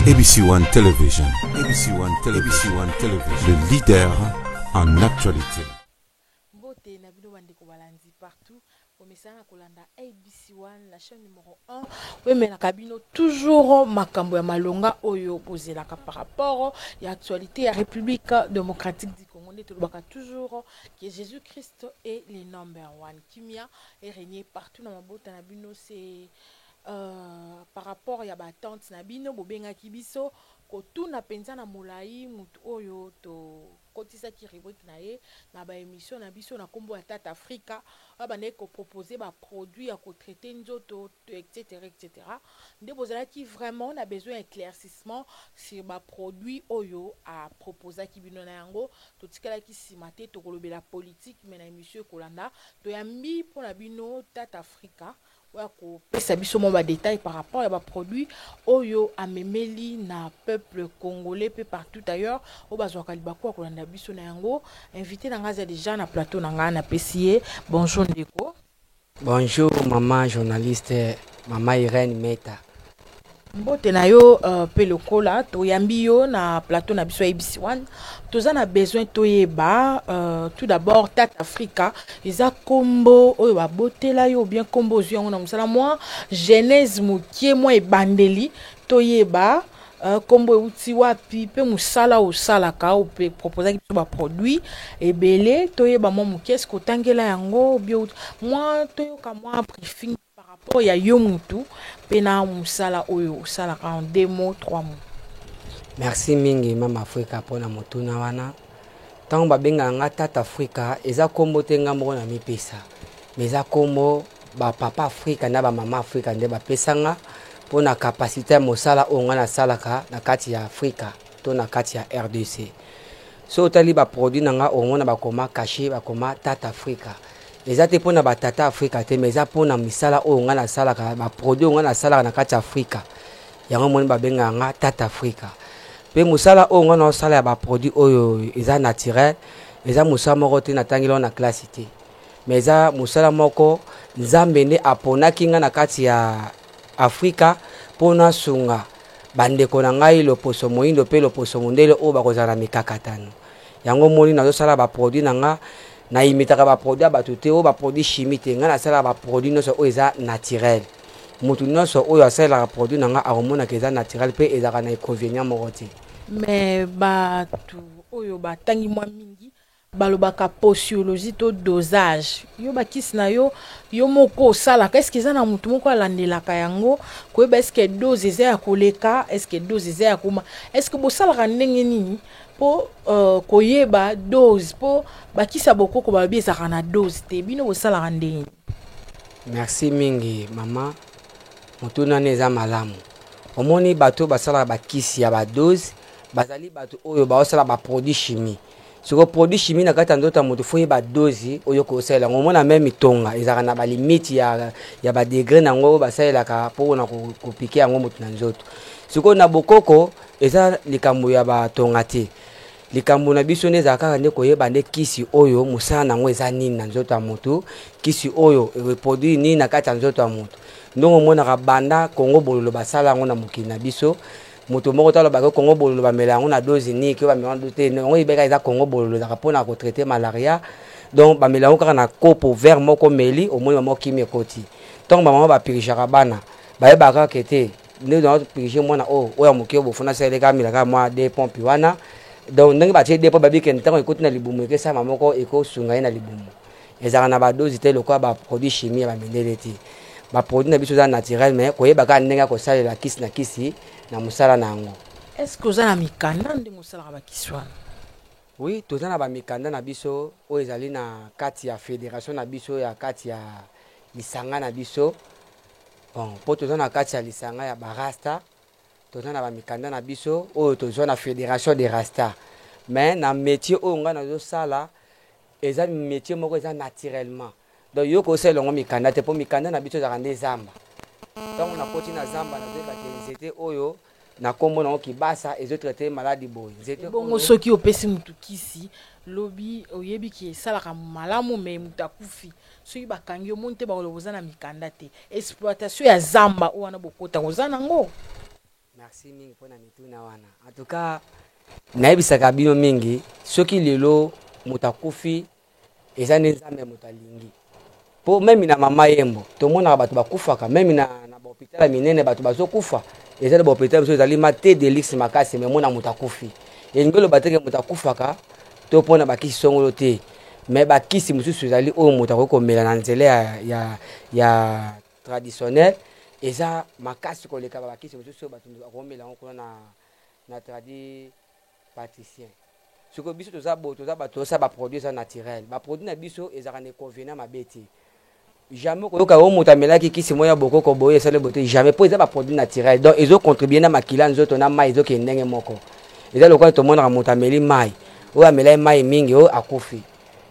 ABC One Television, ABC One Television, ABC One Television, le leader en actualité. Mbote na bino bandeko balandi partout bomesana na kolanda ABC One, la chaîne numéro 1 oyo emelaka bino toujours makambo ya malonga oyo bozelaka par rapport ya actualité ya République démocratique du Congo. Nde tolobaka toujours que Jésus Christ est le number one. Kimia est régné partout na mabota na bino. C'est par rapport ya baattente na bino, bobengaki biso kotuna mpenza na molai mutu oyo tokotisaki rubrique na ye na baémission na biso na nkombo ya Tata Afrika, oyo bandaki kopropose baproduit ya kotraite nzoto, etc etc. Nde bozalaki vraiment na besoin ya éclaircissement sur baproduit oyo aproposaki bino. Na yango totikalaki nsima te, tokolobela politique, mais na émission ekolanda toyambi mpona bino Tata Afrika oyo akopesa biso mwa badetail par rapport ya baproduit oyo amemeli na peuple congolais mpe partout ailleurs oyo bazwaka libaku ya kolanda biso. Na yango, invité na ngai aza déjà na plateau na ngai, napesi ye bonjour, ndeko. Bonjour maman journaliste, maman Irène Meta. Mbote na yo mpe lokola toyambi yo na plateau na biso ya ABC One, toza na besoin toyeba tout d'abord, Tata Afrika eza nkombo oyo babotela yo, bien nkombo ozwi yango na mosala? Mwa genèse mokie, mwa ebandeli, toyeba nkombo euti wapi mpe mosala osalaka ope proposaki biso baproduit ebele. Toyeba mwa moke, eske otangela yango bio? Mwa toyoka mwa briefing par rapport ya yo mutu mpe na mosala oyo osalaka, en deux mots, trois mots. Merci mingi Mama Afrika mpona motuna wana. Ntango babengaka nga Tata Afrika, eza nkombo te nga moko na mipesa, mais eza nkombo bapapa Afrika na bamama Afrika nde bapesanga mpona capacité ya mosala oyo nga nasalaka na kati ya Afrika to na kati ya RDC. So otali baproduit na nga, omona bakoma cachet, bakoma Tata Afrika. Eza te mpona batata Afrika te, mais eza mpona misala oyo nga nasalaka, baproduit oyo nga nasalaka na kati ya Afrika. Yango moni babengaka nga Tata Afrika. Mpe mosala oyo nga naosala ya baproduit oyo eza naturel, eza mosala moko te natangeli wana na classe te, mais eza mosala moko Nzambe nde aponaki nga na kati ya Afrika mpo nasunga bandeko na ngai loposo moyindo mpe loposo mondele oyo bakozala na mikakatano. Yango moni nazosala baproduit na nga, naimitaka baproduit ya bato te, oyo baproduit chimie te. Ngai nasalaka baproduit nyonso oyo eza naturel. Motu nyonso oyo asalelaka produit na nga akomonaka eza naturel mpe ezalaka na inconvénient moko te. Mais bato oyo batangi mwa mingi balobaka posologie to dosage. Yo bakisi na yo, yo moko osalaka, est-ce eza na motu moko alandelaka yango koyeba est-ce dose eza ya koleka, est-ce dose eza ya koma? Est-ce bosalaka ndenge nini mpo koyeba dose? Mpo bakisi ya bokoko balobi ezalaka na dose te. Bino bosalaka ndenge nini? Merci mingi mama, motuna eza malamu. Omoni, bato oyo basalaka bakisi ya badose bazali bato oyo baosala baproduit chimie. Siko produit chimie na kati ya nzoto ya moto, faut yeba dose oyo kosalela yango. Omona même tonga ezalaka na balimite ya badegré na yango oyo basalelaka mpona kopiquer yango moto na nzoto. Sikoyo na bokoko eza likambo ya batonga te. Likambo na biso nde ezalaka kaka nde koyeba nde kisi oyo mosala na yango eza nini na nzoto ya motu, kisi oyo reproduire nini na kati ya nzoto ya motu. Ndongo omonaka banda Kongo bololo basala yango na mokili na biso, moto moko to alobaka Kongo bololo bamela yango na dose nini, ke bamela yango te. Yango yebeka eza Kongo bololo, ezalaka mpona kotraite malaria. Donc bamela yango kaka na kopo verre moko, meli, omoni mama kimi ekoti. Ntango bamama bapurgeaka bana, bayebaka kaka te nde purge mwana oyo oyo ya moke oyo bofuna asaleleka, amelaka mwa deux pompe wana. Donc ndenge batie deux pompe, babikende ntango ekoti na libumu, ekesama moko ekosunga ye na libumu. Ezalaka na badose te lokola baproduit chimie ya bamindele te. Baproduit na biso eza naturel, mais koyeba kaka ndenge ya kosalela kisi na kisi na mosala na yango. Est ce que oza na mikanda ndenge osalaka bakisi wana? Oui, toza na bamikanda na biso oyo ezali na kati ya fédération na biso, ya kati ya lisanga na biso. Bon, mpo toza na kati ya lisanga ya barasta, toza na bamikanda na biso oyo tozwa na fédération de rasta. Mais na métier oyo ngai nazosala, eza métier moko eza naturellement. Donc yo kosalela yango mikanda te, mpo mikanda na biso ezalaka nde zamba. Ntango nakoti na zamba, nazoyeba ke nzete oyo na nkombo nango kibasa ezotraite maladie boye, nzete Bongo soki opesi mutu kisi lobi, oyebi ke esalaka malamu, mais mutu akufi, soki bakangi yo, omoni te bakoloba oza na mikanda te? Exploitation ya zamba oyo wana bokota, oza nango? Merci mingi mpona mituna wana. En tout cas, nayebisaka bino mingi, soki lelo moto akufi, eza nde Nzambe moto alingi. Po meme na Mama Yembo tomonaka bato bakufaka, meme na ba hôpital ya minene bato bazokufa. Eza na ba hôpital mosusu ezali ma te de luxe makasi, mais mona moto akufi. Elingi oloba te ke moto akufaka to mpona bakisi songolo te, mais bakisi mosusu ezali oyo moto akoki komela na nzela ya traditionnel, eza makasi koleka bakisi mosusu oyo bato akomela yango kuna na tradi praticien. Sikoyo biso toza bo, toza bato tosala baproduit eza naturel. Baproduit na biso ezalaka na inconvénient mabe te. Jamais okoyoka oyo moto amelaki kisi moko ya bokoko boye esali boye te, jamais, mpo eza baproduit naturel. Donc ezocontribue na makila nzoto na mai ezokende ndenge moko. Eza lokola tomonaka moto ameli mai, oyo amelaki mai mingi oyo akufi,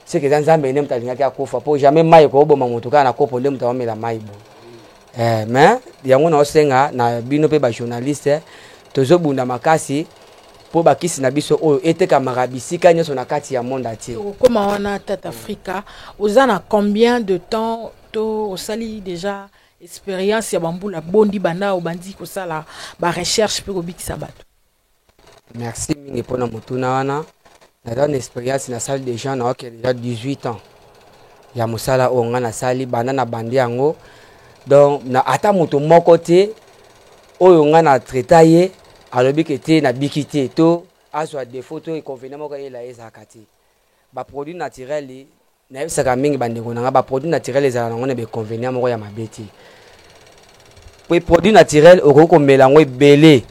seke eza Nzambe nde moto alingaki akufa, mpo jamais mai ekoboma moto kaka na kopo nde moto aomela mai boye. Mais yango naosenga na bino mpe bajournaliste, tozobunda makasi mpo bakisi na biso oyo etekamaka bisika nyonso na kati ya monde entier. Okoma wana, Tata Afrika, oza na combien de temps to osali déjà expérience ya bambula bondi banda obandi kosala barecherche mpe kobikisa bato? Merci mingi mpona motuna wana. Naza na expérience, nasali déjà, naoke déjà 18 ans ya mosala oyo ngai nasali banda na bandi yango. Donc na ata moto moko te oyo ngai na traita ye alobi ke te nabiki te to azwa défaut to inconvénient moko eyela ye, ezalaka te. Baproduit naturel, nayebisaka mingi bandeko na ngai, baproduit naturel ezala nango na bainconvénient moko ya mabe te. Po produit naturel okoki komela yango ebele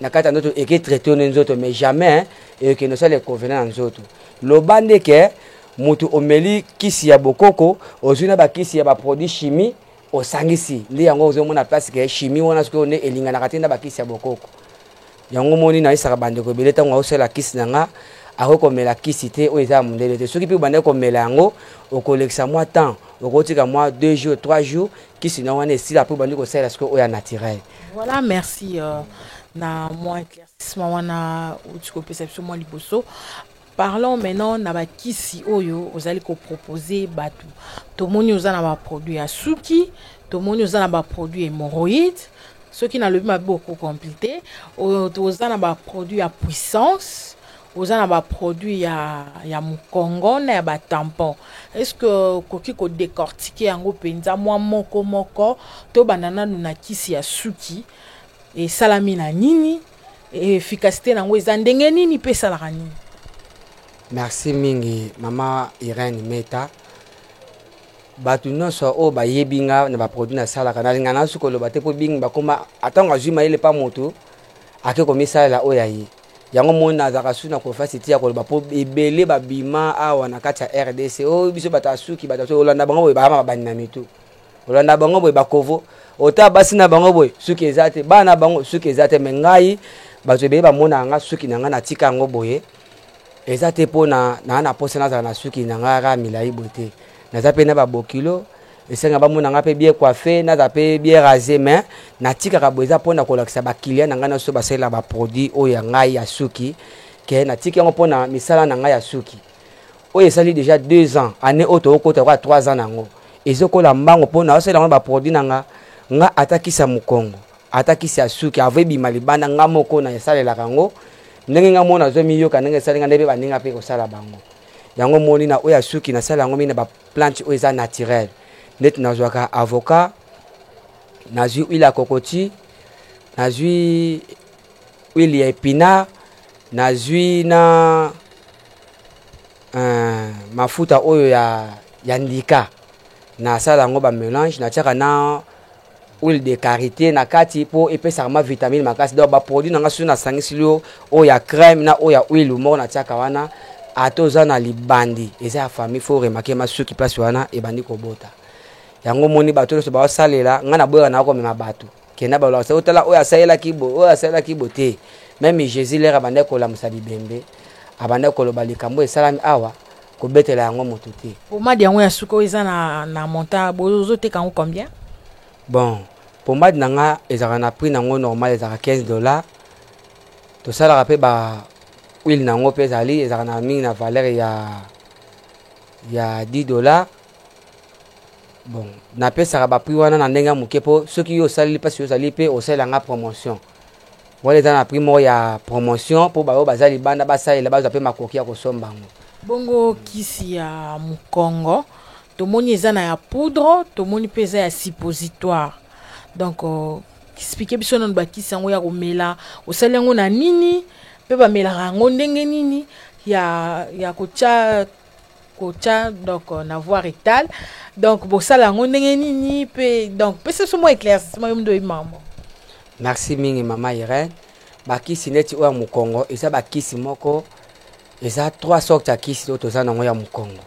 na kati ya nzoto, eke traite yo nde nzoto, mais jamais ekende osala inconvénient na nzoto. Loba nde ke moto omeli kisi ya bokoko, ozwi na bakisi ya baproduit chimie, osangisi nde yango ozomona place ke chimie wana sikoyo nde elinganaka te na bakisi ya bokoko. Yango moni nayesaka bandeko ebele, ntango aosala kisi na nga, akoki komela kisi te oyo eza ya mondele te. Soki mpe obandaki komela yango, okolekisa mwa temps, okotika mwa 2 jours, 3 jours, kisi na wana esila, mpe obandi kosalela sikoyo oyo ya naturel. Voilà, merci na mwa éclaircissement wana outi kopesa biso mwa liboso. Parlons maintenant na bakisi oyo ozali kopropose bato. Tomoni oza na baproduit ya suki, tomoni oza na baproduit hémorroïde, soki nalobi mabe okokomplete, oza na baproduit ya puissance, oza na baproduit ya mokongo na ya batampon. Est ce que okoki kodécortiquer yango mpenza mwa moko moko? Tobanda nanu na kisi ya suki. Esalami na nini? Efficacité nango eza ndenge nini mpe esalaka nini? Merci mingi, mama Irene Meta. Bato nyonso oyo bayebi nga na baproduit nasalaka, nalinga na suki koloba te, mpo bingi bakoma atango azwi mayele pa moto ake komisalela oyo ya ye. Yango moni nazalaka su na confiance ti ya koloba, mpo ebele babima awa na kati ya RDC oyo biso bato ya suki, bato ya olanda bango boye, bayama babandi na mitu, olanda bango boye, bakovo ota basi na bango boye, suki eza te, bana na bango suki eza te. Me ngai, bato ebele bamonaka nga suki na ngai natika yango boye, eza te mpo na posa nazala na suki na ngai kaka milai boye te. Naza mpe na babokilo, esenga bamona nga mpe bien coiffé, naza mpe bien rasé, mais natikaka boye eza mpona kolakisa baclient na ngai nyonso basalela baproduit oyo ya ngai ya suki ke natiki yango mpona misala na ngai ya suki oyo esali déjà 2 ans. Année oyo tookota kwa 3 ans nango ezokola mbango, mpo naosala yango baproduit na nga. Nga ata kisi ya mokongo, ata kisi ya suki, avant ebima libanda, nga moko na esalelaka yango ndenge nga moko nazomiyoka, ndenge esali nga, nde mpe baninga mpe kosala bango yango. Moni na oyo ya suki, nasala yango mingi na baplante oyo eza naturel, neti nazwaka avocat, nazwi huile ya cocotier, nazwi huile ya épinard, nazwi na mafuta oyo ya ndika, nasala yango bamélange, natiaka na huile de karité na kati mpo epesaka ma vitamine makasi. Donc baproduit na nga, soki nasangisili yo oyo ya crème na oyo ya huile moko natiaka wana, ata oza na libandi eza ya famille, faut remarquer masuki place wana ebandi kobota. Yango moni bato nyonso baosalela ngai, naboyaka na komema bato kenda balobaka otala oyo asalelaki bo, oyo asalelaki bo te. Même Jésus, l'heure abandaki kolamusa bibembe, abandaki koloba likambo esalami awa, kobetela yango moto te. Pomade yango ya suki oyo eza na montant, bozoteka yango combien? Bon, pomade na nga ezalaka na prix nango normal, ezalaka 15 $. Tosalaka mpe ba huile nango mpe ezali, ezalaka na mingi na valeur ya 10 $. Bon, napesaka baprix wana na ndenge ya moke, mpo soki yo osaleli mpasi, yo ozali mpe osalelanga promotion. Wana eza na prix moko ya promotion mpo baoyo baza libanda basalela, bazwa mpe makoki ya kosomba yango. Bongo kisi ya mokongo, tomoni eza na ya poudre, tomoni mpe eza ya suppositoire. Donc explique biso nanu bakisi yango ya komela, osali yango na nini, mpe bamelaka yango ndenge nini, ya kotia donc na voie rectale. Donc bosala yango ndenge nini mpe donc pesa biso mwa éclaircissement, yo mutu oyebi makambo. Merci mingi, mama Irene. Bakisi neti oyo ya mokongo, eza bakisi moko, eza trois sortes ya kisi oyo toza nango ya mokongo.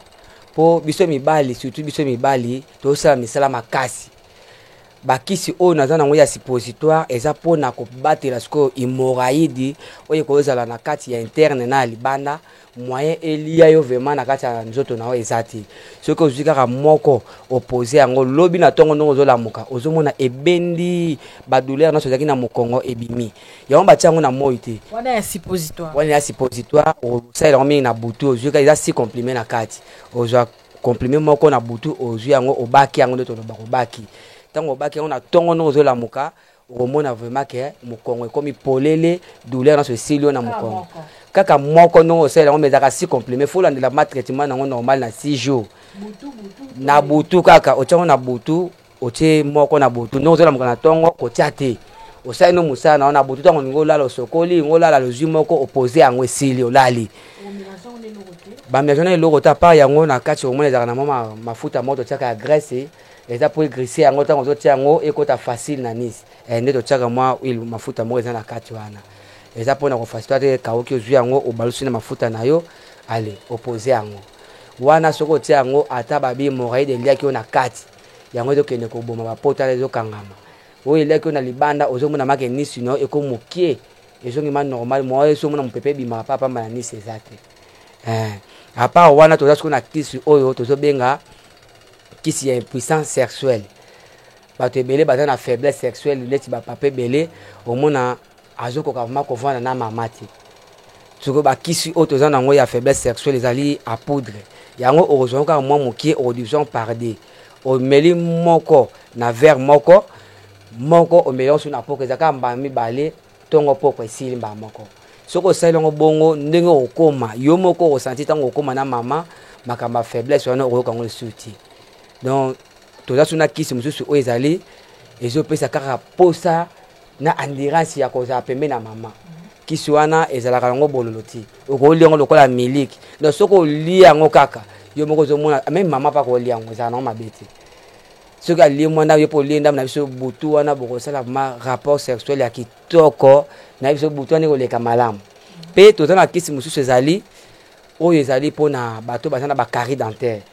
Mpo biso mibali, surtout biso mibali tozosala misala makasi, bakisi oyo naza nango ya suppositoire eza mpona kobatela sikoyo hémorroïde oyo ekozala na kati ya interne na ya libanda. Moyen elia yo vraiment na kati ya nzoto na yo eza te. Soki ozwi kaka moko, opose yango, lobi na ntongo ndongo ozolamuka, ozomona ebendi badouleur nyonso ezalaki na mokongo ebimi. Yango batia yango na moi te. Wana ya suppositoire? Wana ya suppositoire, osalela yango mingi na butu. Ozwi kaka, eza six comprimé na kati. Ozwa comprimé moko na butu, ozwi yango, obaki yango nde tolobaka obaki. Ntango obaki yango, na ntongo ndongo ozolamuka, okomona vraiment ke mokongo ekomi polele, douleur nyonso esili yo na mokongo. Kaka moko ndongo osalela yango, mais ezalaka six comprimé. Faut olandela ma traitement nango normal na 6 jours. Na butu kaka otia yango, na butu otie moko na butu. Ndongo ozolamuka na ntongo, kotia te, osali no mosala na yo na butu. Ntango olingi olala, osokoli, olingi olala, ozwi moko, opose yango, esili, olali. Bamesana na eloko te. À part yango, na kati omona ezalaka na mwa mafuta moko totiaka ya graisse, eza po egraisse yango. Ntango ozotia yango, ekota facile na nisi. Nde totiaka mwa huile, mafuta moko eza na kati wana, eza mpona kofaciliter te. Ekauki, ozwi yango, obalusi na mafuta na yo, ale opose yango wana. Soki otia yango, ata babi hémorroïde eliaki yo na kati, yango ezokende koboma bapota, ezokangama. Oyo eliaki yo na libanda, ozomona make nisi no eko mokie, ezongi ma normal. Mwa ezomona mopepe ebimaka pa pamba na nisi eza te. À part wana, toza sikoyo na kisi oyo tozobenga kisi ya impuissance sexuelle. Bato ebele baza na faiblesse sexuelle, neti bapapa ebele, omona azokoka vraiment kovanda na mama te. Sikoyo bakisi oyo toza nango ya faiblesse sexuelle ezali à poudre. Yango okozwa kaka mwa mokie, okodiviser par deux. Omeli moko na verre moko moko, omeli yango so na poko, eza kaka mbala mibale, ntongo poko, esili mbala moko. Soki osali yango bongo, ndenge okokóma, yo moko okosentir ntango okóma na mama, makambo ya faiblesse wana okoyoka yango lisusu te. Donc toza so na kisi mosusu oyo ezali ezopesa kaka posa na endurance ya kozala pembeni na mama. Kisi wana ezalaka yango bololo te, okolia yango lokola miliki. Donc soki olia yango kaka, yo moko ozomona, même mama mpa kolia yango, ezala nango mabe te. Soki alie mwana, yo mpo olie ndambo na biso, butu wana bokosala ma rapport sexuel ya kitoko na biso, butu wana ekoleka malamu. Mpe toza na kisi mosusu ezali oyo ezali mpona bato baza na bacarie dentaire,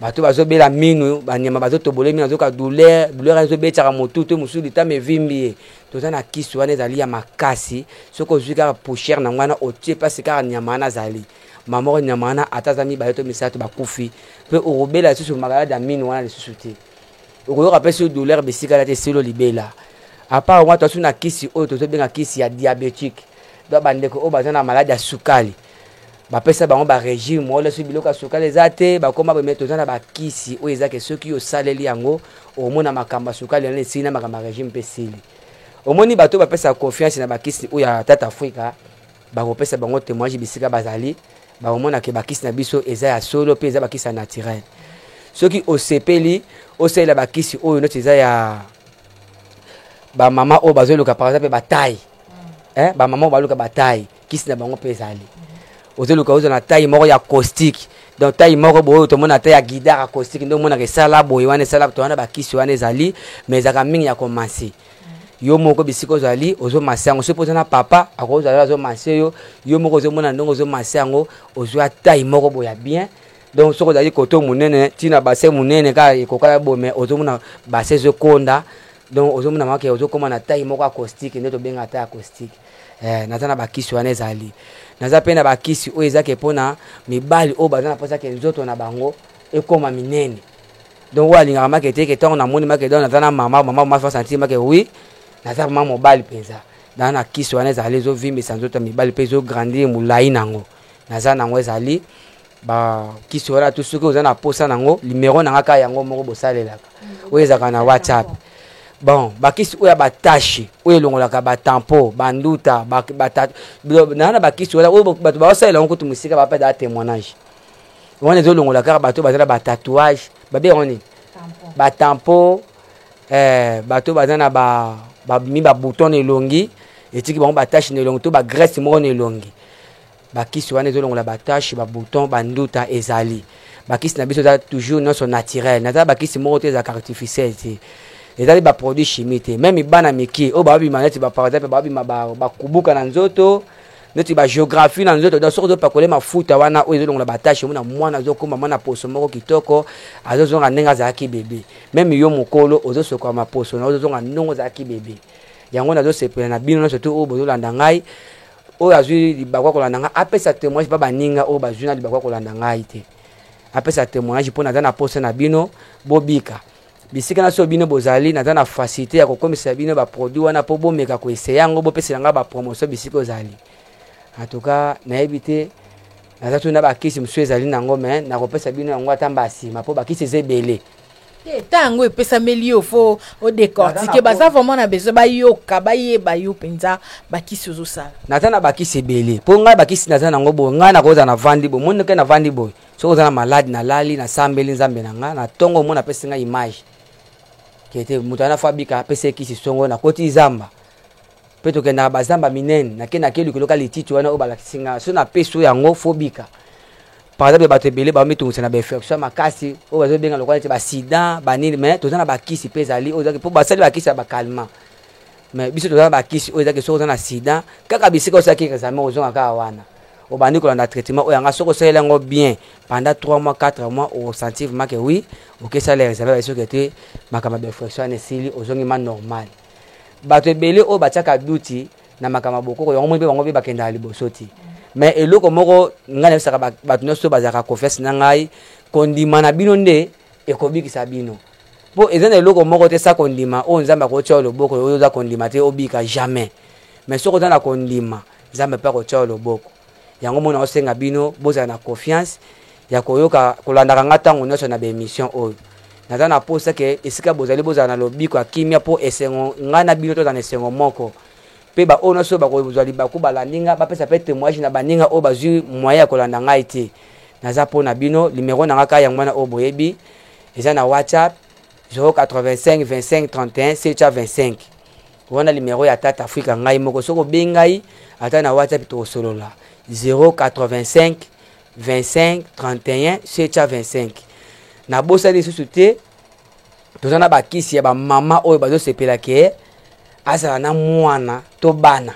bato bazobela minu, banyama bazotobola minu, azoka douleur, douleur ezobetaka motu to mosusu litama evimbi ye. Toza na kisi wana, ezali ya makasi. Soki ozwi kaka poussière nango wana, otie mpasi kaka nyama wana azali mamoko, nyama wana ata aza mibale to misato, bakufi. Mpe okobela lisusu maladie ya minu wana lisusu te, okoyoka mpe so douleur bisika te, esilo libela. À part wana, toza na kisi oyo tozobenga kisi ya diabétique. Donc bandeko oyo baza na maladie ya sukali, bapesa bango barégime oyo soki biloko ya sukali eza te, bakóma boye. Toza na bakisi oyo eza ke soki osaleli yango, omona makambo ya sukali wana esili, na makambo ya régime mpe esili. Omoni, bato oyo bapesaka confiance na bakisi oyo ya Tata Afrika, bakopesa bango témoignage bisika bazali, bakomona ke bakisi na biso eza ya solo mpe eza bakisi ya naturel. Soki osepeli osalela bakisi oyo neti eza ya bamama oyo bazoluka par exemple bataille, eh, bamama oyo baluka bataille, kisi na bango mpe ezali. Ozoluka ozwa na taille moko ya acoustique, donc taille moko boye, tomona taille ya guitare acoustique nde omonaka esala boye wana, esala to wana. Bakisi wana ezali, mais ezalaka mingi ya komasser. Yo moko bisika ozali, ozomasser yango. Soki mpo oza na papa, akozala azomasser yo, yo moko ozomona ndenge ozomasser yango, ozwa taille moko boye ya bien. Donc soki ozali koto monene, ntina bassin monene kaka ekokala boye, mais ozomona bassin ezokonda. Donc ozomona make ozokóma na taille moko acoustique, nde tobenga taille acoustique. Naza na bakisi wana ezali. Naza mpe na bakisi oyo ezake mpona mibali oyo baza na mposa ke nzoto na bango ekóma minene. Donc oyo alingaka make te ke ntango namoni make, donc naza na mama, mama mama sentir make, oui, naza mama mobali mpenza. Naza na kisi wana, ezali ezovimbisa nzoto ya mibali mpe ezograndir molai nango. Naza nango, ezali bakisi wana tu. Soki oza na posa nango, numéro na nga kaka yango moko bosalelaka, oyo ezalaka na WhatsApp. Bon, bakisi oyo ya batache oyo elongolaka batampo, banduta, naa na bakisi wana oyo bato baosalela yango kutu mosika, bapeda témoignage wana ezolongola kaka bato baza na batatouage, babe yango nini, batampo, bato baza na bami babouton na elongi, etiki bango batache na elongi to bagraisse moko na elongi. Bakisi wana ezolongola batache, babouton, banduta. Ezali bakisi na biso, eza toujours nyonso naturel. Naza bakisi moko te ezalaka artificiel te, ezali baproduit chimie te. Même bana mike oyo babima neti, par exemple, babima bakubuka na nzoto, neti bagéographie na nzoto, donc soki ozopakole mafuta wana oyo ezolongola batache, omona mwana azokóma mwana poso moko kitoko, azozonga ndenge azalaki bébé. Même yo mokolo ozosokola maposo na ozozonga ndongo ozalaki bébé. Yango nazosepela na bino nyonso to oyo bozolanda ngai. Oyo azwi libaku ya kolanda ngai, apesa témoignage mpa baninga oyo bazwi na libaku ya kolanda ngai te, apesa témoignage, mpo naza na posa na bino bobika. Bisika na so bino bozali, naza na facilité ya kokomisa bino baproduit wana mpo bomeka koessayer yango, bopesela ngai bapromotion bisika ozali. En tout cas, nayebi te, naza tuna bakisi mosusu ezali nango, mais nakopesa bino yango ata mba nsima, mpo bakisi eza ebele. Te, ta yango epesameli yo, faut odécortiquer. Baza vraiment na besoin bayoka, bayeba yo mpenza bakisi ozosala. Naza na bakisi ebele, mpo ngai bakisi naza nango boye. Ngai nakozala navandi boye, moni ke navandi boye, soki oza na malade, nalali, nasambeli Nzambe na ngai na ntongo, omona apesi ngai image kete moto wana faut abika, apesi ekisi songo. Nakoti zamba mpe tokendaka bazamba minene, nake nake likolo ka lititi wana oyo balakisi ngai, so napesi oyo yango faut bika. Par exemple, bato ebele bamitungisa na bainfection makasi oyo bazobenga lokola neti basida, banini, mais toza na bakisi mpe ezali oyo mpo basali bakisi ya bacalmant. Mais biso toza na bakisi oyo ezaki soki oza na sida, kaka bisika osalaki examen, ozonga kaka wana, obandi kolanda traitement oyo yanga. Soki osaleli yango bien pendant 3 mois, 4 mois, osentir vraiment que oui, okesala examen, baye soki te makambo ya bainfection wana esili, ozongi ma normal. Bato ebele oyo batiaka doute na makambo ya bokoko yango, moni mpe bango mpe bakendaka liboso te. Mais eloko moko ngai nayebisaka bato nyonso bazalaka confiance na ngai, kondima na bino nde ekobikisa bino, mpo eza na eloko moko te sa kondima oyo Nzambe akotia yo loboko. Oyo oza kondima te, obika jamais. Mais soki oza na kondima, Nzambe mpe akotia yo loboko. Yango mona osenga bino bozala na confiance ya koyoka, kolandaka nga ntango nyonso na baémission oyo. Naza na posa ke esika bozali, bozala na lobiko ya kimia, mpo esengo ngai na bino tozala na esengo moko. Mpe baoyo nyonso bakozwa libaku balandi nga, bapesa mpe témoignage na baninga oyo bazwi moyen ya kolanda ngai te. Naza mpo na bino. Numero na nga kaka yango wana oyo boyebi, eza na WhatsApp, 085 25 31 725. Wana numero ya Tata Afrika ngai moko. Soki obengi ngai ata na WhatsApp, tokosolola. 085 25 31 725. Nabosani lisusu te, toza na bakisi ya bamama oyo bazosepela ke azala na mwana to bana.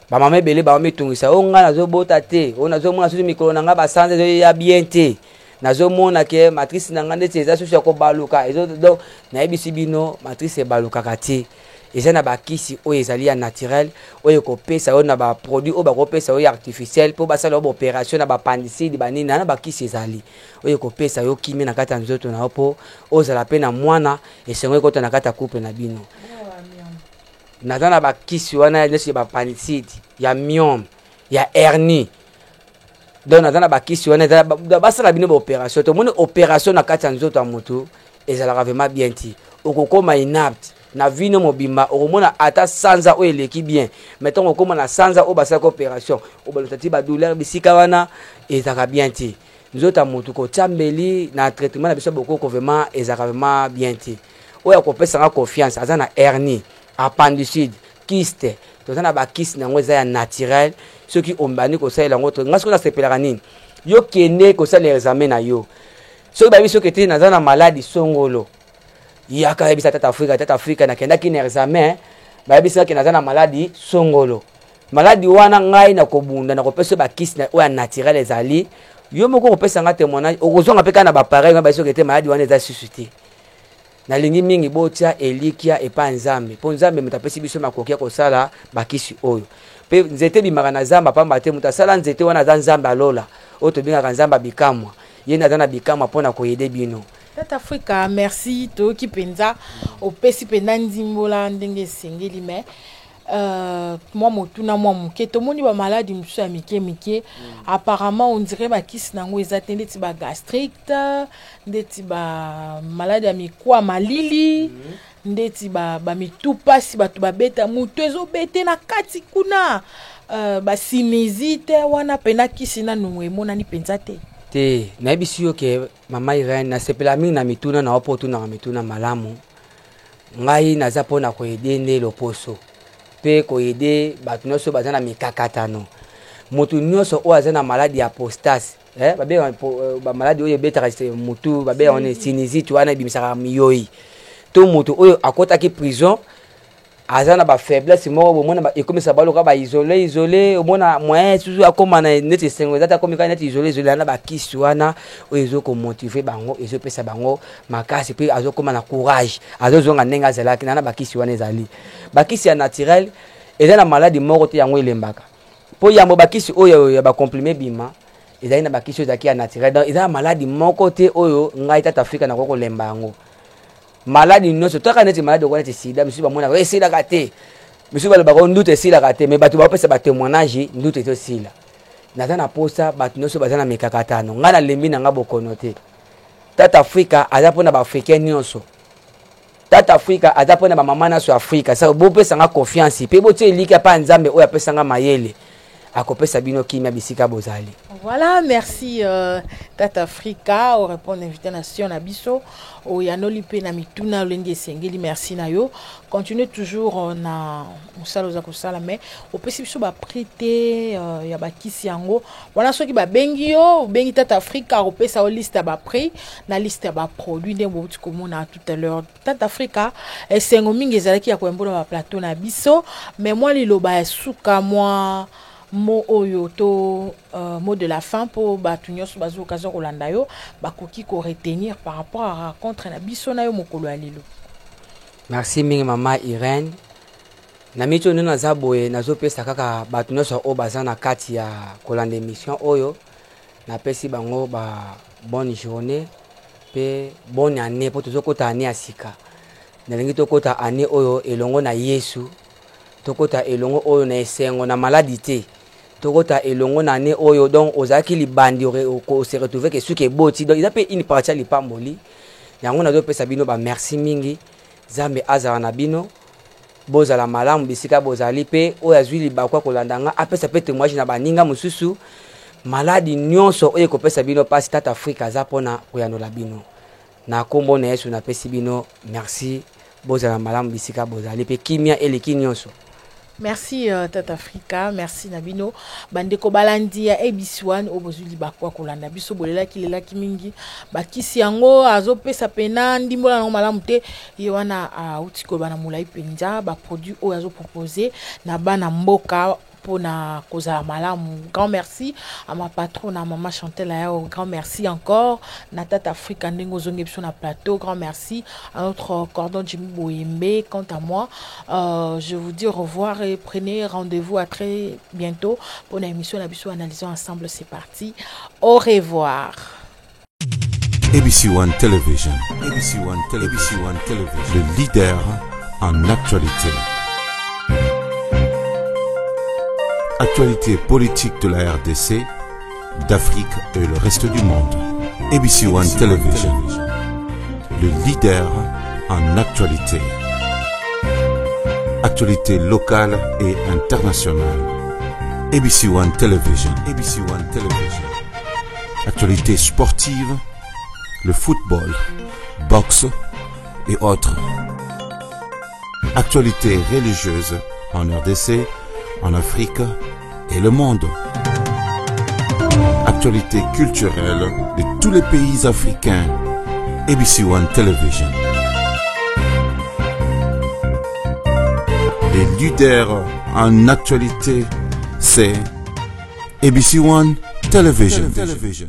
Bamama ebele baomitungisa: oyo ngai nazobota te, oyo nazomona susu mikolo na ngai basanza ezoya bien te, nazomona ke matrice na ngai ndeti eza susu ya kobaluka. Donc nayebisi bino, matrice ebalukaka te. Eza na bakisi oyo ezali ya naturel, oyo ekopesa yo na baproduit oyo bakopesa yo ya artificiel mpo basala yo baopération na baappendicite, banini. Na bakisi ezali oyo ekopesa yo kimia na kati ya nzoto na yo, mpo ozala mpe na mwana, esengo ekota na kati ya couple na bino. Naza na bakisi wana nyonso ya baappendicite, ya myome, ya hernie. Donc naza na bakisi wana basala bino baopération. Tomoni opération na kati ya nzoto ya motu ezalaka vraiment bien ti okokóma inapte na vino mobimba. Okomona ata sanza oyo eleki bien, mais ntango okóma na sanza oyo basalaki opération, obalusa ti badouleur bisika wana ezalaka bien te. Nzoto ya motu kotia mbeli na traitement na biso bokoko vraiment ezalaka vraiment bien te. Oyo akopesanga confiance, aza na hernie, appendicite, kyste, toza na bakisi na yango eza ya naturel. Soki obandi kosalela yango, nga soki nasepelaka nini, yo kende kosala examen na yo. Soki bayebi soki ete naza na maladi songolo, yaka yebisa Tata Afrika: "Tata Afrika, nakendaki na examen, bayebisaki naza na maladi songolo." Maladi wana ngai nakobunda, nakopesa bakisi oyo ya naturel ezali. Yo moko okopesa nga témoignage, okozonga mpe kaka na bapareil nga bayebi soki ete maladi wana eza susu te. Nalingi mingi botia elikia epai Nzambe, mpo Nzambe moto apesi biso makoki ya kosala bakisi oyo. Mpe nzete ebimaka na zamba pamba te. Moto asala nzete wana aza Nzambe alola, oyo tobengaka Nzambe ya bikamwa. Ye nde aza na bikamwa mpo na koaider bino. Tata Afrika, merci. Toyoki mpenza, opesi mpenza ndimbola ndenge esengeli, mais Euh, mwa motuna mwa moke, tomoni bamaladi mosusu ya mike mike, apparemment on dirait bakisi na yango eza te, ndeti bagastrite, ndeti bamaladi ya mikwa malili, ndeti bamitu mpasi, bato babeta motu ezobete na kati kuna, basinusite wana mpena kisi nanu emonani mpenza te. Te, nayebisi yo ke mama Irene, nasepela mingi na mituna na yo mpo otunaka mituna malamu. Ngai naza mpona koaider nde loposo mpe koaider bato nyonso baza na mikakatano. Moto nyonso oyo aza na maladi ya prostate, babengaka bamaladi oyo ebetaka motu, babengaka wana sinusite, wana ebimisaka miyoi, to moto oyo akɔtaki prison, aza na bafaiblesse moko, bomona ekomisa baloka baisole isole, omona moyen susu akóma na neti esengo eza te, akomi kaka neti isole isole. Na bakisi wana oyo ezokomotiver bango, ezopesa bango makasi mpe azokóma na courage, azozonga ndenge azalaki. Na bakisi wana, ezali bakisi ya naturel, eza na maladi moko te yango elembaka, mpo yambo bakisi oyo ya bacomprimés bima, ezali na bakisi oyo ezalaki ya naturel. Donc eza na maladi moko te oyo ngai Tata Afrika nakoki kolemba yango. Maladi nyonso, toka neti maladi okoa neti sida, misusu bamonaka esilaka te, misusu balobaka ndutu esilaka te, mais bato baopesa batémoignage, ndutu ezosila. Naza na posa bato nyonso baza na mikakatano, ngai nalembi na ngai bokono te. Tata Afrika aza mpona baafricain nyonso. Tata Afrika aza mpona bamama nyonso ya Afrika. Sa bopesanga confiance mpe botia elikya mpa Nzambe oyo apesanga mayele, akopesa bino kimia bisika bozali. Voilà, merci Tata Afrika orépondre invitation na biso, oyanoli mpe na mituna olenge esengeli. Merci na yo, continue toujours na mosala oza kosala, mais opesi biso baprix te ya bakisi yango wana. Soki babengi yo, obengi Tata Afrika, akopesa yo liste ya baprix na liste ya baproduit ndenge bouti komona tout à l'heure. Tata Afrika, esengo mingi ezalaki ya koyambola baplateau na biso, mais mwa liloba ya suka, mwa mot oyo to mot de la fin, mpo bato nyonso bazwi occasion kolanda yo bakoki koretenir par rapport à rencontre na biso na yo mokolo ya lelo. Merci mingi, mama Irene. Na miti oyo ndenge naza boye, nazopesa kaka bato nyonso oyo baza na kati ya kolanda émission oyo, napesi bango ba bonne journée mpe bonne année, mpo tozokɔta année ya sika. Nalingi tokɔta année oyo elongo na Yesu, tokɔta elongo oyo na esengo, na maladi te, tokɔta elongo na année oyo. Donc ozalaki libandi, ose retrouve ke suki eboti, donc eza mpe une partie ya lipamboli. Yango nazopesa bino bamerci mingi. Nzambe azala na bino, bozala malamu bisika bozali, mpe oyo azwi libaku ya kolanda nga apesa mpe témoignage na baninga mosusu. Maladi nyonso oyo ekopesa bino mpasi, Tata Afrika aza mpona koyanola bino. Na nkombo na Yesu napesi bino merci, bozala malamu bisika bozali, mpe kimia eleki nyonso. Merci Tata Afrika, merci na bino bandeko balandi ya ABC 1 oyo bozwi libaku ya kolanda biso. Bolelaki lelaki mingi bakisi yango azopesa pena ndimbola yango malamu te. Ye wana auti koloba na molai mpenza baproduit oyo azopropose na bana mboka mpona kozala malamu. Grand merci à ma patronne, à mama Chantel Ayao. Grand merci encore na Tata Afrika ndenge ozongi biso na plateau. Grand merci à notre cordon Jimmy Boyembe. Quant à moi, je vous dis au revoir et prenez rendez-vous à très bientôt pour l'émission na biso Analysons ensemble. C'est parti, au revoir. ABC One Television, ABC One Television, ABC One Television, le leader en actualité. Actualité politique de la RDC, d'Afrique et le reste du monde. ABC One Television, le leader en actualité. Actualité locale et internationale. ABC One Television, ABC One Television. Actualité sportive, le football, boxe et autres. Actualité religieuse en RDC, en Afrique et le monde. Actualité culturelle de tous les pays africains. ABC One Television. Les leaders en actualité, c'est ABC One Television. Television.